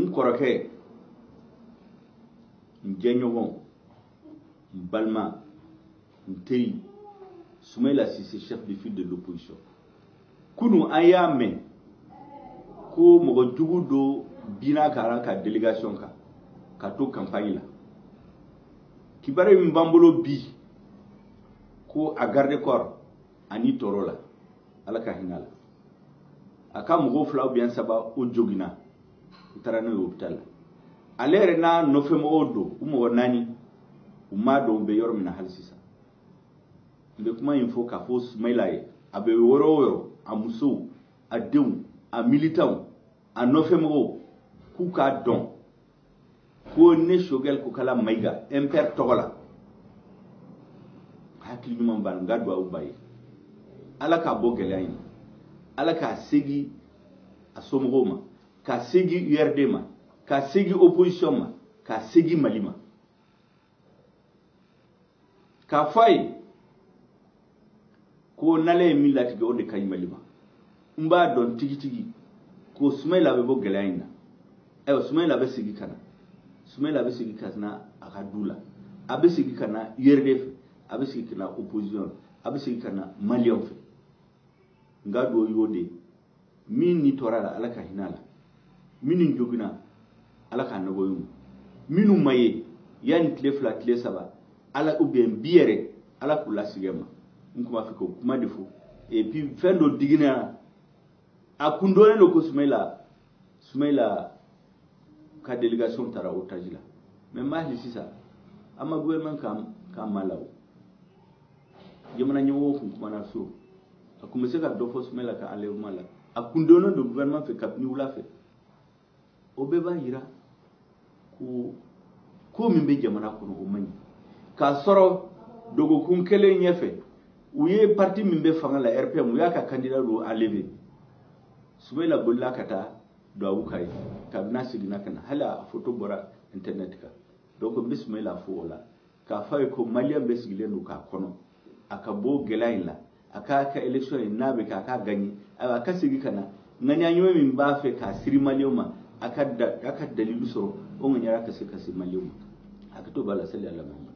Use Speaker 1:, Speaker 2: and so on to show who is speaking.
Speaker 1: N kɔrɔkɛ, n jɛɲɔgɔn, n balima, n teri, Soumaïla Cissé, chef de file de l'opposition, kunu an y'a mɛn ko mɔgɔ jugu dɔ binna ka ka délégation kan ka to campagne la. Kibaruya min b'an bolo bi, ko a garde corps ani tɔɔrɔ la, Ala ka hinɛ la, a ka mɔgɔw fila ou bien saba, o joginna, u taara n'o ye hôpital la. Ale yɛrɛ n'a nɔfɛmɔgɔw don, u mɔgɔ naani, u m'a dɔn u bɛ yɔrɔ min na hali sisan. N bɛ kuma in fɔ k'a fɔ Soumaïla ye, a bɛ yɔrɔ o yɔrɔ, a musow, a denw, a militants, a nɔfɛmɔgɔw, k'u k'a dɔn ko ne Choguel Kokalla Maïga, MPR tɔgɔ la, hakili ɲuman b'a la. N ka duwawu b'a ye, Ala k'a bɔ gɛlɛya in na, Ala k'a segin a somɔgɔw ma, k'a segin URD ma, k'a segin opposition ma, k'a segin Mali ma. K'a fɔ a ye ko n'ale ye min latigɛ, o de ka ɲi Mali ma. N b'a dɔn tigitigi ko Soumaïla bɛ bɔ gɛlɛya in na. Ayiwa, Soumaïla bɛ segin ka na, Soumaïla bɛ segin ka na a ka du la, a bɛ segin ka na URD fɛ, a bɛ segin ka na opposition la, a bɛ segin ka na maliyɛnw fɛ. N ka duwawu y'o de ye. Min ni tɔɔrɔ la, Ala ka hinɛ a la. Minnu joginna, Ala k'a nɔgɔya u ma. Minnu ma ye yanni tile 2, tile 3, Ala, ou bien bi yɛrɛ, Ala k'u lasigɛ ma. N tun b'a fɛ k'o kuma de fɔ. Et puis fɛn dɔ diginna, a kun dɔnnen don ko Soumaïla ka délégation taara otage la, mais n hali sisan an ma gouvernement kan ma la. O jamana ɲɛmɔgɔw kun kumana so, a kun bɛ se ka dɔ fɔ Soumaïla ka enlèvement la. A kun dɔnnen don gouvernement fɛ kabini wula fɛ. O bɛɛ b'a yira ko ko min bɛ jamana kɔnɔ, o man ɲi. K'a sɔrɔ dɔgɔkun kelen ɲɛfɛ, u ye parti min bɛ fanga la, RPM, u y'a ka candidat dɔ enlever. Soumaïla bolila ka taa duwawu k'a ye. Kabini a seginna ka na, hali a photo bɔra internet kan. Donc n bɛ Soumaïla fo o la, k'a fɔ a ye ko maliyɛn bɛɛ sigilen don k'a kɔnɔ, a ka bɔ gɛlɛya in la, a k'a ka élection in n'a bɛ kɛ, a k'a gagner. Ayiwa, a ka segin ka na, ŋaniya ɲuman min b'a fɛ k'a siri maliyɛnw ma, a ka da a ka dalilu sɔrɔ, o ŋaniya ka se ka se maliyɛnw ma. Hakɛto b'a la. Sali ala Muhammad.